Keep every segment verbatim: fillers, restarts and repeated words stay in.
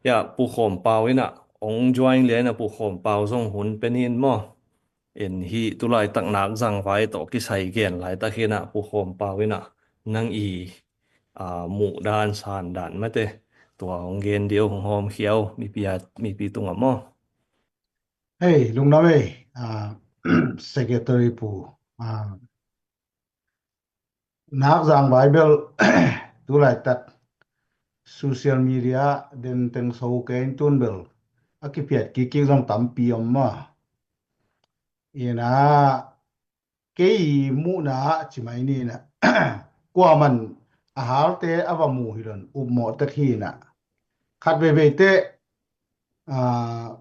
Ya, Pu Khawm Pau in ah, ong join lian ah Pu Khawm Pau zong hun pen in maw. In hih tulaitak Nakzang vai tawh kisai gen laitak in ah Pu Khawm Pau in ah nang i, aa, muh dan san dan mate tua hong gen diu hong hawm khiau mipi a, mipi tungah maw. Hei, lungdam ei, aa, Secretary Pu, aa, Nakzang vai bel tulaitak social media den teng so kei in tun bel a kipiat kikik zong tampi om maw. Ina kei muhna ah ci mai ni na kuaman a halte a va mu hi lo in upmawh tek hi na khat veivei te, aa,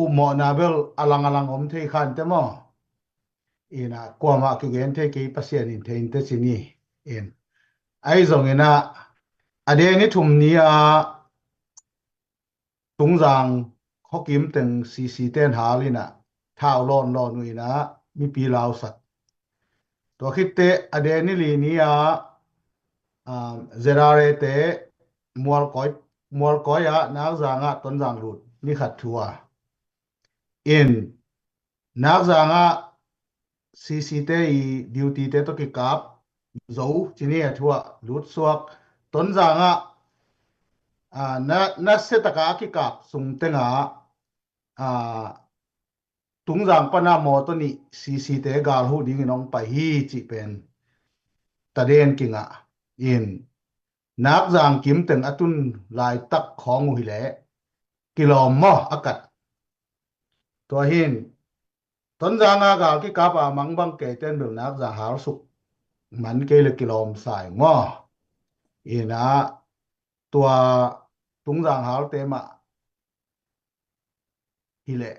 upmawhna bel a lang a lang om thei khan te maw. Ina kuamah kigen thei kei Pasian in thei in te ci ni. In ahi zong ina a den i thum ni a Tungzang Hawkim teng C C ten hal ina thau lawn lawn uh ina mipi lausak. Tua khit te a den i li ni a, um, Z R A te Mualkoi, Mualkoi ah Nakzang ah Tonzang lut ni khat thu a. In Nakzang ah C C te i duty te tawh kikap zo ci ni a thu ah lut suak. Tonzang ah, aa, na, na setaka a kikap sung teng ah, aa, Tungzang pana mawtaw nih C C te gal huh dingin hong pai hi cih pen taden kingah in Nakzang kim teng a tun laitak khawng uh hi leh kilawm maw a kat. Tua hin Tonzang a gal kikap a mangbang kei ten bel Nakzang hal suk man kei le kilawm sa ing maw. Ina tua Tungzang halte mah hi leh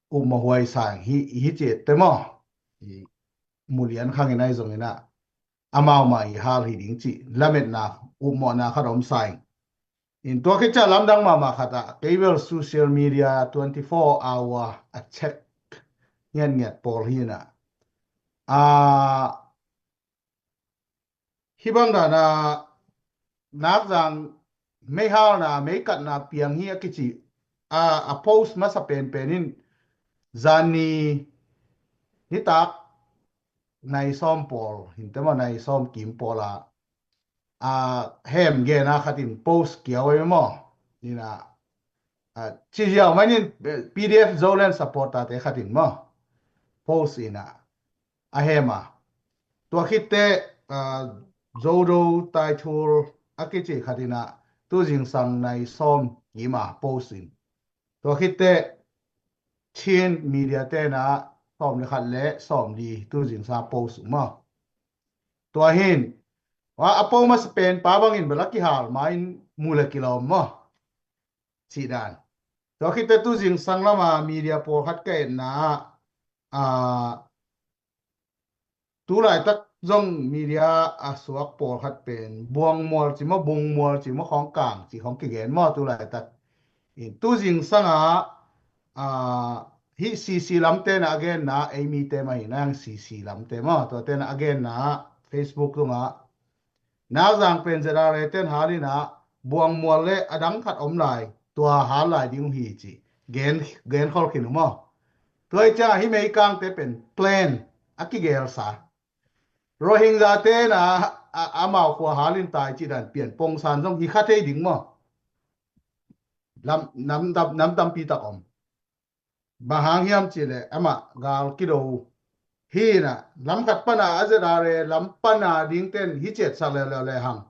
upmawh huai sa ing hi, hi ci et te maw. I mulian khang ina i zong ina amau mah i hal hi ding cih lametna upmawhna khat om sa ing. In tua khit ciah lamdang mahmah khat ah kei bel social media twenty four hour a check ngiatngiat pawl hi na. A, hih bang dan a Nakzang meihalna meikatna piang hi a kici a, a post masa penpen in zan ni nitak nai sawm pawl hin te maw, nai sawm kim pawl a, a hem gen a khat in post kiau ei maw. Ina, a, ci ziau mai nin, eh, P D F Zoland supporter te khat in maw post ina a hem a. Tua khit te, a, Zodo Taithul a kici khat ina tu zingsang nai sawm kim a post in. Tua khit te Chin media te na sawm le khat le sawm li tu zingsang post uh maw. Tua hin a, a post masa pen pa bangin bel a kihal ma in mu le kilawm maw. Cih dan. Tua khit te tu zingsang lama media pawlkhat ka etna ah, a, tu laitak zong media a suak pawlkhat pen Buangmual ci maw, Bungmual ci maw, khawng kang ci khawng kigen maw tu laitak. In tu zingsang a, a, hih C C lam te na a genna, ei mi te mah hi na hang C C lam te maw, tua te na a genna Facebook tungah Nakzang pen Z R A ten hal ina Buangmual le a dang khat om lai, tua hal lai ding uh hi ci gen, gen khol khin uh maw. Tua hi ciangah hih meikang te pen plan a kigelsa. Rohingya te na a, amau khua hal in tai ci dan pian pongsan zong hi kha thei ding maw. Lam, nam, nam, nam tampi tak om. Bang hang hiam cih leh amah gal kido hi na, lam khat pana a Z R A lam pana ding ten hi ciatsak leuleu le hang.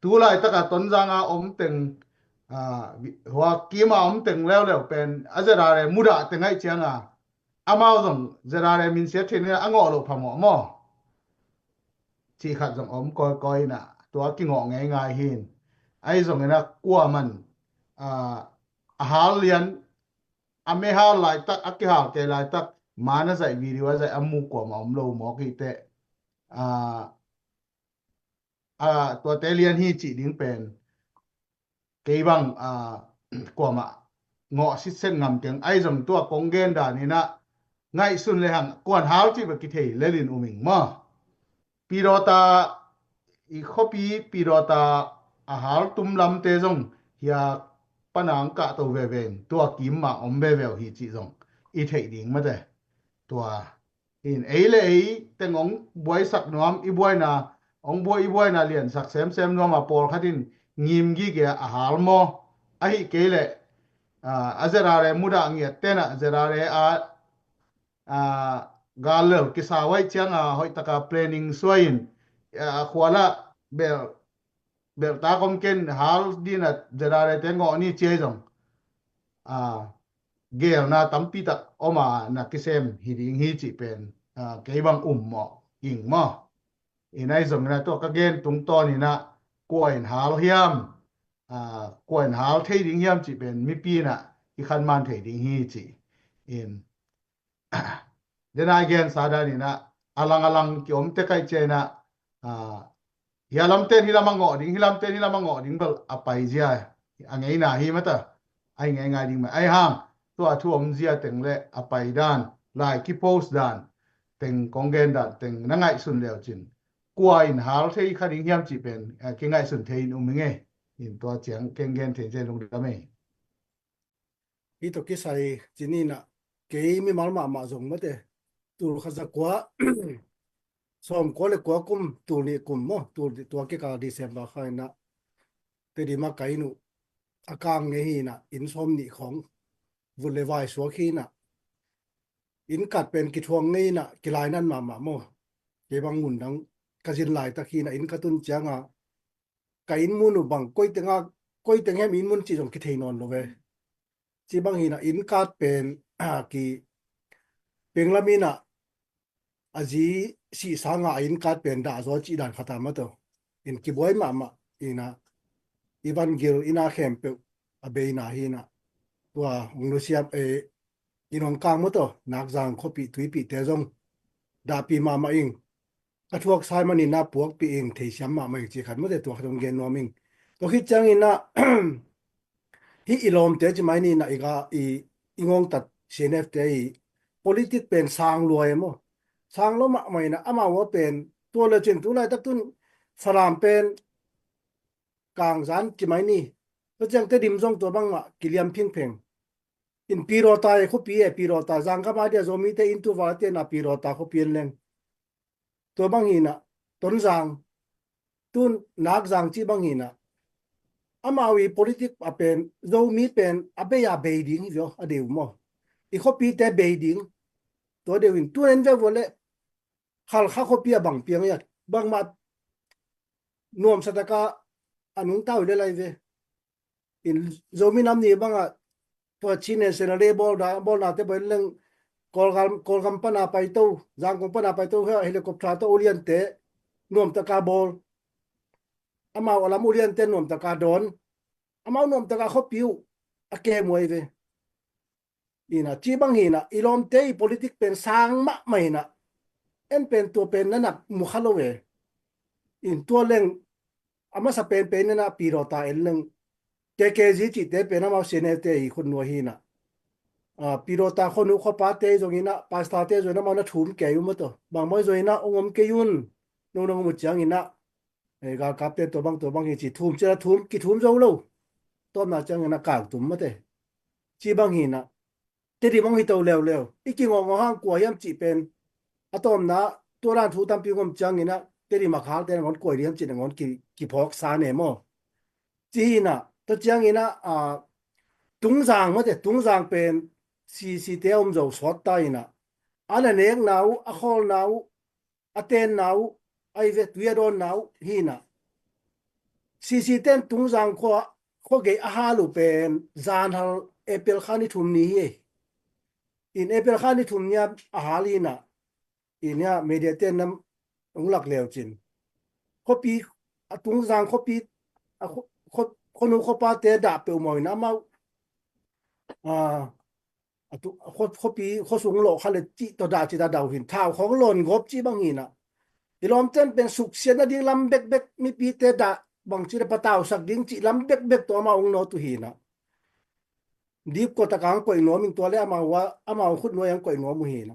Tu laitaka Tonzang a om teng, a, hua kim a om teng leuleu pen a Z R A mudah teng aih cianga amau zong Z R A minsiat theihna a ngawh loh phamawh maw. Cih khat zong om kawikawi ina tua kingawh ngeingai hin. Ahi zongina kuaman, a, a hal lian a mehal laitak, a kihal kei laitak, man a zaih, video a zaih a mu kuamah om lo mawk hi teh. A, a, tuate lian hi cih ding pen kei bang, a, kuamah ngawh sitset ngam keng. Ahi zong tua kong gen daninah ngaihsun le hang kuan hal cih bek kithei lelin um ing maw. Pidawta i khuapi, Pidawta a hal tum lamte zong hia pana ang kah to veve in tua kim mah om veve uh hi cih zong i theih ding mate. Tua in ei le ei teng ong buaisak nuam i buaina, ong buai i buaina liansak semsem nuam a pawlkhat in ngim gige a hal maw? Ahi kei leh a, a zerare mudah ngiat tenah zerare a, a, gal lel kisa uaih cianga hoihtaka planning suai in a khuala bel beltak om ken hal dina zerare te ngawh ni ciai zong a, gelna tampi tak om a na kisem hi ding hi cih pen a, kei bang um maw, ing maw? In ahi zongin a tua ka gen tungtawn inah kua in hal hiam, a, kua in hal thei ding hiam cih pen mipi inah i khanman thei ding hi cih in. Dena i gensa dan inah a lang a lang kiom te kaih cia inah a, hia lamten hi lam a ngawh ding, hi lamten hi lam a ngawh ding bel a paizia a ngeina hi mata. Ai ngei ngai ding mah ai hang tua thu omzia teng le a pai dan, lai kipost dan teng, kong gen dan teng na ngaihsun leucin kua in hal thei kha ding hiam cih pen a, kingaihsun thei in um i ngei. In tua ciang keng gen thei cia lungdam ei. Hi tawh kisai cininah kei mimal mahmah zong mate, tul khat za kua sawm kua le kua kum, tul nih kum maw, tul tua kikal December kha inah Tedim a ka inn uh a kang ngei hinah inn sawm nih khawng vut le vai suak hinah inn kat pen kithuang ngei inah kilainan mahmah maw. Kei bang ngundang ka zin laitak hinah inn ka tun cianga ka inn mun uh bang koi tenga, koi teng hem inn mun cih zong kithei nawn lo ve. Ci bang hinah inn kat pen a, ki penglam inah a zi sih sanga a inn kat pen dah zaw cih dan khat a mataw. In kibuai mahmah inah i van gil ina khempeuh a beina hinah tua hong nusiam e, in hong kang mataw, Nakzang khuapih tuipihte zong dahpih mahmah ing. Ka thuak sai maninah puakpih ing, theisiam mahmah ing ci khat mate, tua khat hong gen nuam ing. Tua khit cianginah hih i lawmte ci mai ninah i ga i, i ngongtat C N F te i politik pen sang lua e maw. Sang lo mahmah inah amau a pen tua le cin tu laitak tun Falam pen kangzan ci mai ni. Tua ciang Tedim zong tua bangmah kiliam phingpheng. In Pirota e khuapi e, Pirota zangkam a dia Zomite in tu val a tianah Pirota khuapi an leng. Tua bang hinah Tonzang, tun Nakzang cih bang hinah amau i politik a pen Zomi pen a bei a bei ding hi vio a deu maw. I khuapite bei ding. Tua deu in tun en veu vua le Halkha khuapi a bang piang ia bangmah nuamsa taka a nungta uh le lai ve. In Zomi nam ni bangah tua Chin and Sri Lanka bawl da, bawlnate bawl leng Kawlgam, Kawlgam pana paito, Zangkong pana paito, he-, helicopter to uliante nuamtaka bawl. Amau a lam uliante nuamtaka dawn. Amau nuamtaka khuapi uh a kemuai ve. Ina ci bang hina i lawmte i politik pen sang mahmah hina. En pen tua pen na nak mukha lo ve. In tua leng a masa penpen nena Pirota en leng K K Z cihte pen amau senete i khut nuai hina. A, Pirota khonu khopate zongina, pastate zongina amau na thum kei u maw taw. Bangmai zongina ong om kei un. Nong nong mu ciangina, e, galkapte tua bang tua bang hi ci thum cina thum, kithum zo lo. Tawmna ciangina kau tum mate. Ci bang hina. Tedim hong hi to leuleu. I kingawngawng hang kua hiam cih pen a tawmna tua dan thu tampi ngom ciangina Tedim a khalte nangawn kua hiam cih nangawn ki, kiphawk sa ne maw? Ci hina tua ciangina, a, Tungzang mate, Tungzang pen C C te a om zo sawt ta hina. A na nekna uh, a khawlna uh, a tenna uh, a i ve tui a dawnna uh hina. C C ten Tungzang khua, khua gei a hal uh pen zanhal April kha ni thum ni hi. In April kha ni thum nia a hal hina. In hia media ten nam ung lak leu cin. Khuapi, a Tungzang khuapi, a khu-, khu-, khonu khuapate dah peuhmawh hina amau. A, a tu, a khua, khuapi, khuasung lawh kha le cih tawh dah cih dah dah uh hin. Thau khawng lawn gawp cih bang hina. I lawmten pen suksiatna ding lam bekbek mipite dah bang cih le patausak ding cih lam bekbek tawh amau ung nawt uh hina. Dipkua takang koih nuam in tua le amau a, amau khut nuai ang koih nuam uh hina.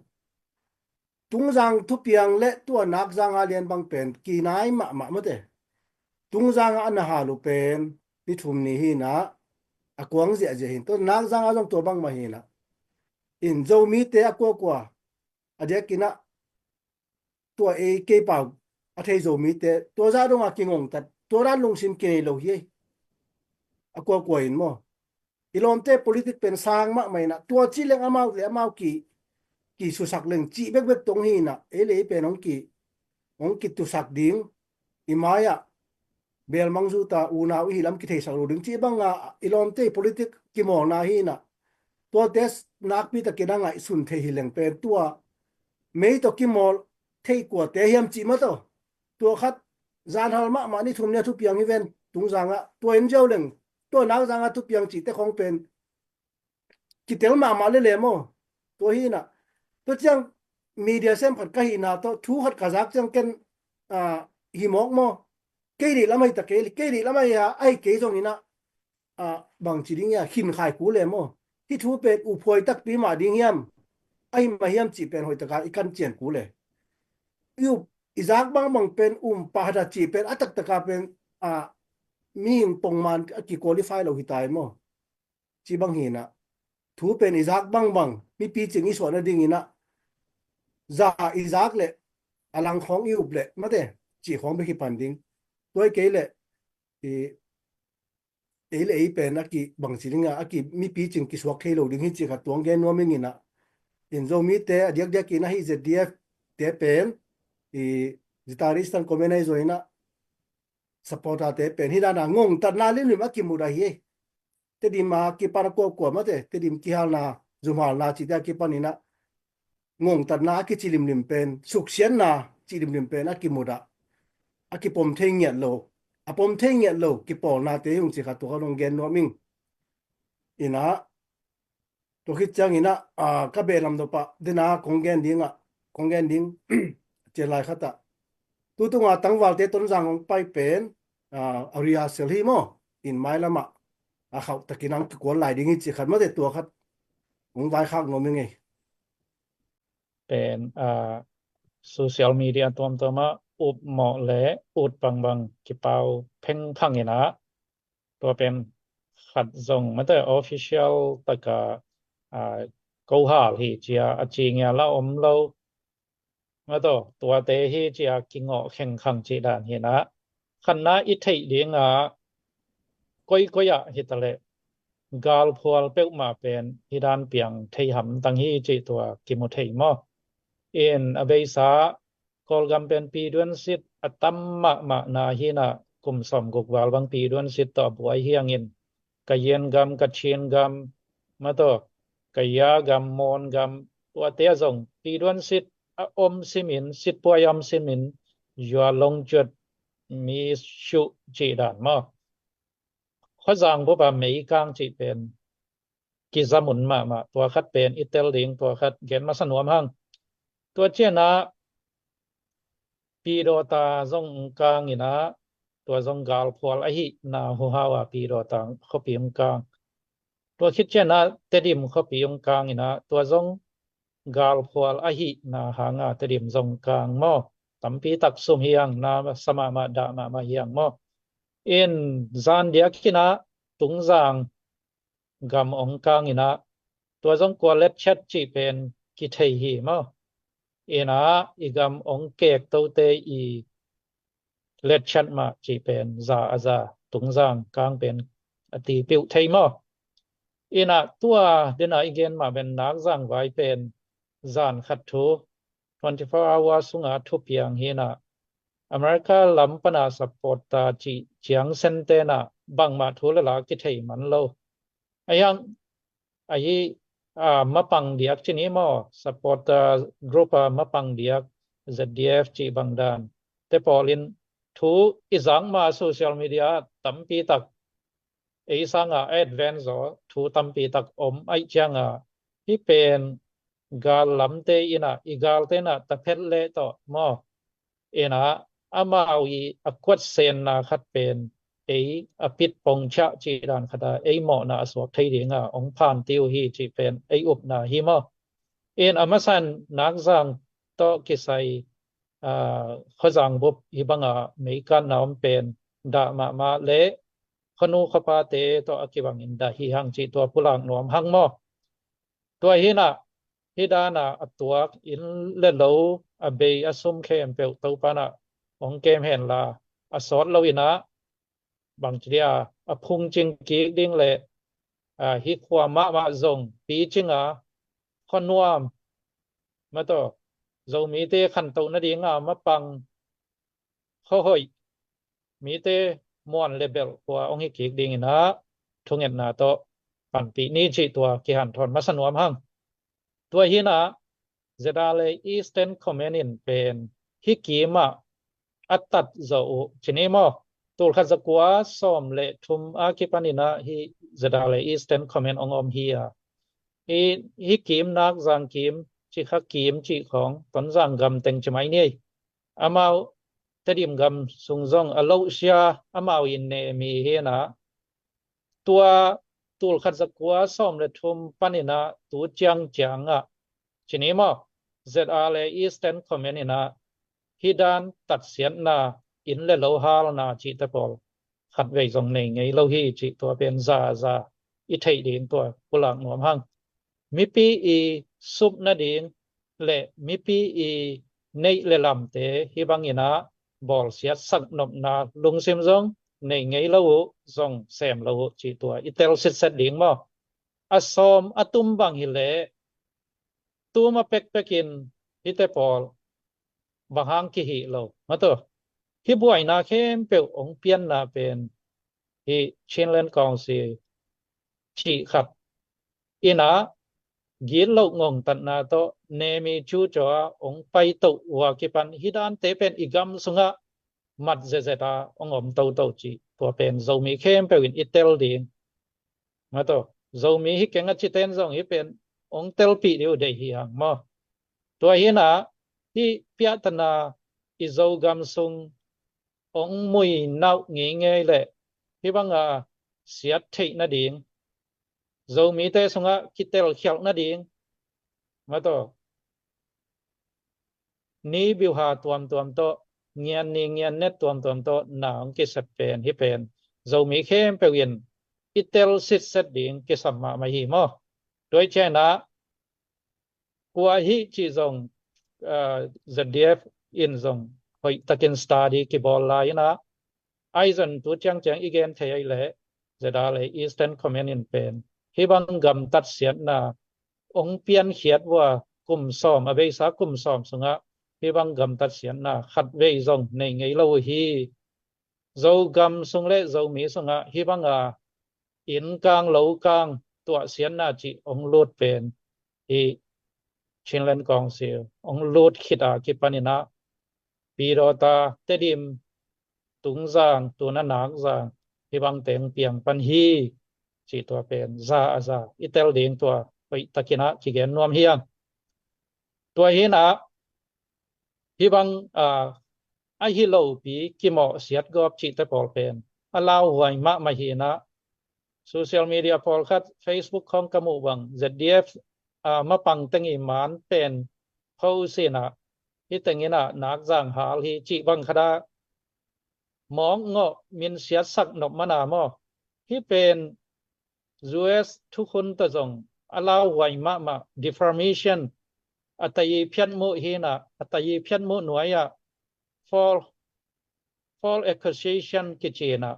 Tungzang thupiang le tua Nakzang a lian bang pen kinai mahmah mate. Tungzang a na hal uh pen ni thum ni hina. a kuang ziahziah hi. Tua nakzang a zong tua bangmah hi na. In Zomite a kuakua a diakin ah tua ei kei pau a thei Zomite tua zah dong a kingongtat, tua dan lungsim kinei lo hi. A kuakua in maw, i lawmte politik pen sang mahmah in ah, tua ci leng amau le amau ki kisusak leng cih bekbek tong hi na. Ei le ei pen hong ki hong kitusak ding, i mai-ah belmang zuta unau i hi lam kitheisak lo ding cih banga i lawmte i politik kimawlna hi na. Tuate nakpi takin a ngaihsun thei hi leng pen tua mei tawh kimawl thei kuate hiam cih mah tawh, tua khat zanhal mahmah ni thum ni a thupiang hi ven. Tungzangah tua in ziau leng tua nakzangah thupiang cihte khong pen kitel mahmah lele maw. Tua hi na. Tua ciang media sem khat ka hihna tawh thu khat ka zak ciang ken, ah, hi mawk maw. Kei deih lam ahi ta kei, kei deih lam ahi a, ahi kei zong in ah, ah, bangci ding hia, khin khai ku le maw. Hih thu pen uphuai takpi mah ding hiam, ahi mah hiam cih pen hoih taka i kan cian ku le. I up i zak bangbang pen um pahata cih pen a taktaka pen, ah, mihing pongman a ki qualify lo hi ta hi maw. Ci bang hi na. Thu pen i zak bangbang mipi cing i suah nading in ah, za i zak le a lang khawng i up le mate, ci khawng bek hi pan ding. Tua hi kei le i ei le ei pen a ki bangci ding a, a ki mipi cing kisuak thei lo ding hi ci khat tuang gen nuam ing in ah. In Zomite a diakdiak in ah hih Z D F te pen i zitari stan komen ahi zaw in ah supporter te pen hih dana ngongtatna limlim a kimudah hi. Tedim a kipan a kuakua mate, Tedim kihalna, zumhalna cihte a kipan in ah ngongtatna a kici limlim pen, suksiatna ci limlim pen a kimudah, a kipom thei ngiat lo, a pom thei ngiat lo kipawlnate hi ung ci khat tua kha nong gen nuam ing. In ah tua khit ciangin ah, ah, ka beh lam dopah dena kong gen ding ah, kong gen ding cian lai khat ah, tutunga tangvalte Tonzang hong pai pen, ah, a rehearsal hi maw. In mailamah a khauh takin ang kikuan lai ding hi ci khat mate, tua khat hong vaikhak nuam ing ei. Pen, ah, social media tuamtuamah up mawh le ut bangbang kipau phengphang in ah, tua pen khat zong mate official taka, ah, ko hal hi cia a ci ngia la om lo. Mate tuate hi cia kingawh khengkhang cih dan hi na. Khatna i theih dinga koikoi ah hi ta leh galphual peuhmah pen hi dan piang thei hamtang hi cih tua kimu thei maw. In a beisa Kawlgam pen piduan sit a tam mahmah na hi na, kum sawm guk val bang piduan sit tawh a buai hiangin Kayin gam, Kachin gam, mate Kaya gam, Mon gam, tuate a zong piduan sit a om simin, sitpuai a om simin, yua long cuat mi suh cih dan maw. Khuazang bup a meikang cih pen kizamun mahmah, tua khat pen i tel ding, tua khat gen masa nuam hang. Tua cianah Pidawta zong kang in ah, tua zong galphual ahihna huhau a Pidawta khuapi hong kang. Tua khit cianah Tedim khuapi hong kang in ah, tua zong galphual ahihna hanga Tedim zong kang maw. Tampi tak sum hiang, na sa mahmah, dah mahmah hiang maw. In zan diakin ah Tungzang gam ong kang in ah, tua zong kua letchet cih pen kithei hi maw. In ah i gam ong kek tote i letchet mah cih pen za a za, Tungzang kang pen a tipiuh thei maw. In ah tua dena i gen mah pen Nakzang vai pen zan khat thu twenty four hours sunga thupiang hi na. America lam pana supporter cih ciang sentena bangmah thu le la kithei man lo. Ahi hang, ahi, ah, mapang diak cih ni maw, supporter group a mapang diak, Z D F cih bang dan te pawlin thu i zak ma social media tampi tak ei sanga advance zaw thu tampi tak om aih cianga, hi pen gal lamte in ah, i galte in ah taphet leh tawh maw. In ah amau i a kuatsenna khat pen ei a pit pongchiah cih dan khat a ei mawhna a suak thei dinga ong phanti uh hi cih pen ei upna hi maw. In a masan Nakzang tawh kisai, ah, Khuazang bup hi banga meikatna om pen dah mahmah le khuanu khuapate tawh a kibangin dah hi hang cih tua pulak nuam hang maw. Tua hinah hih dana a tuak inn le lo, a bei a sum khempeuh Topa nah hong kem henla, a sawt lo inah bangci dia a phungcing kik ding le, a, hih khua mahmah zong picinga khuanuam, mataw, Zomite khantoh nadinga mapang, khuahoih, mite muan le belh khua hong hi kik dinginah thungetna tawh panpih ni cih tua kihanthawn masa nuam hang. Tua hinah ZRA Eastern Command in pen hih kimah a tat zawh uh cini maw, tulkhat zakua sawm le thum a kipaninah hih ZRA Eastern Command hong om hi a, hih kim, Nakzang kim, Cikha kim cih khawng, Tonzang gam teng ci mai ni. Amau Tedim gam sung zong a lohsia, amau in ne mi hinah, tua tulkhat zakua sawm le thum paninah tu ciangciangah cini maw, ZRA Eastern Command inah hih dan tatsiatna, inn le lo halna cihte pawl khatvei zong nei ngei lo hi cih tua pen zaza i theih ding tua pulak nuam hang. Mipi i sup nading le mipi i neih le lamte hih banginah bawlsiat sak nopna lungsim zong nei ngei lo uh, zong sem lo uh cih tua i tel sitset ding maw. A sawm a tum bang hileh tuma pekpekin hihte pawl bang hang kihih lo, mataw, hih buaina khempeuh hong pianna pen hih Chinland Council cih khat inah gitloh ngongtatna tawh ne mi cucaw a hong paitoh uh a kipan hih dante pen i gam sungah mat zetzet a hong om toto cih tua pen Zomi khempeuh in i tel ding, mataw, Zomi hi keng a cite in zong hih pen hong telpih ding uh deih hi hang maw. Tua hinah hih piahtana i Zogam sung hong mui nauh ngeingei le hih banga siat theih nading, Zomite sungah kitelkhialh nading, mataw, ni biuha tuamtuam tawh, ngian ni ngian net tuamtuam tawh na hong kisep pen hih pen Zomi khempeuh in i tel sitset ding kisam mahmah hi maw. Tua hi cianah kua hi cih zong, ah, ZDF in zong hoihtakin study kibawl lai inah, ahi zong tu ciangciang i gen thei ahih leh ZRA Eastern Command in pen hih bang gamtat siatna hong piankhiat uh a kum sawm, a beisa kum sawm sungah hih bang gamtat siatna khatvei zong nei ngei lo uh hi. Zogam sung le Zomi sungah hih banga inn kang lo kang tuahsiatna cih hong lut pen hih Chinland Council hong lut khit a kipaninah Pidawta, Tedim, Tungzang, tuna Nakzang, hih bang teng piang pan hi cih tua pen za a za i tel ding tua hoihtakinah kigen nuam hi hang. Tua hinah hih bang, ah, ahi lopi kimawh siatgawp cihte pawl pen a lauhuai mahmah hinah, social media pawlkhat, Facebook khawng ka muh bang ZDF, ah, mapang teng i man pen post inah hih tenginah Nakzang hal hi cih bang khatah mawk ngawh minsiatsak nop mana maw. Hih pen US thukhun tawh zong a lauhuai mahmah, defamation, a tayi phiatmuh hinah, a tayi phiatmuh nuai-ah false, false accusation kicinah.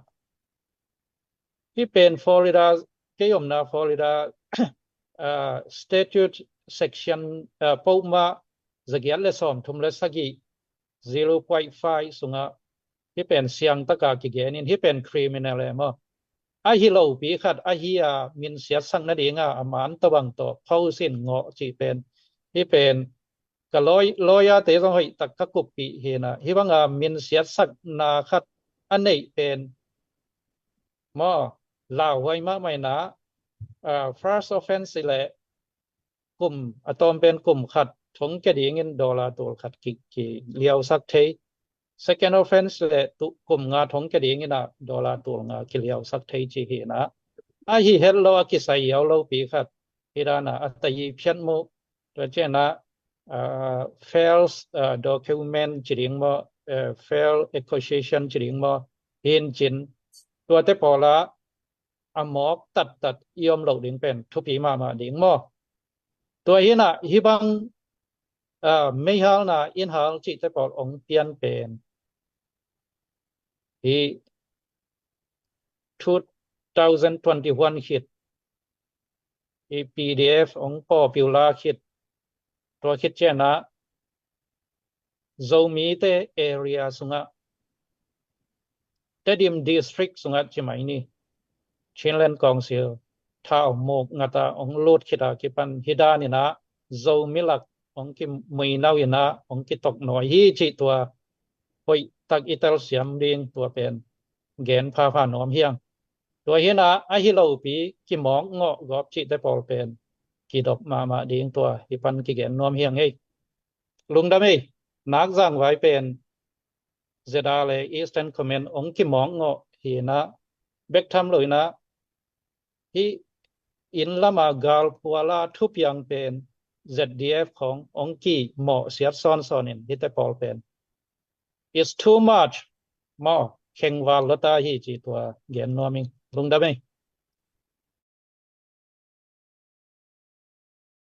Hih pen Florida, kei omna Florida, ah, statute section, ah, pokmah zagiat le sawmthum le sagih, zero point five sungah hih pen siangtaka kigenin hih pen criminal e maw. Ahi lopi khat ahi a minsiatsak nadinga a man tawh bang tawh post in ngawh cih pen hih pen ka law-, lawyer-te zong hoihtak ka kuppih hinah hih banga minsiatsakna khat a neih pen maw, lauhuai mahmah inah, ah, first offense le kum, a tawm pen kum khat thongkia dingin dollar tul khat ki, kiliausak thei. Second offense le tu, kum nga thongkia dinginah dollar tul nga kiliausak thei cih hinah. Ahi het lo a kisai hiau lopi khat hih dana a tayi phiatmuh, tua cianah, ah, false, ah, document ci ding maw, eh, false accusation ci ding maw, hincin tuate pawlah a mawk tattat i om loh ding pen thupi mahmah ding maw. Tua hi inah hih bang, ah, meihalna innhal cihte pawl hong pian pen hih two thousand twenty-one khit i P D F hong popular khit, tua khit ciangah Zomite area sungah, Tedim District sungah ci mai ni, Chinland Council thaumuk ngata hong lut khit a kipan hih dan inah Zomi lak hong kimuinau inah hong kitoknawi hi cih tua hoihtak i telsiam ding tua pen gen phapha nuam hi ing. Tua hi inah ahi lopi kimawk ngawh gawp cihte pawl pen kidop mahmah ding tua hih pan kigen nuam hi ing ei. Lungdam ei. Nakzang vai pen Z R le Eastern Command hong kimawk ngawh hi inah, bek tham lo inah hih inn lama galphual a thupiang pen Z D F khawng hong kimawhsiat sawnsawn in hihte pawl pen it's too much maw, khengval lua ta hi cih tua gen nuam ing. Lungdam ei.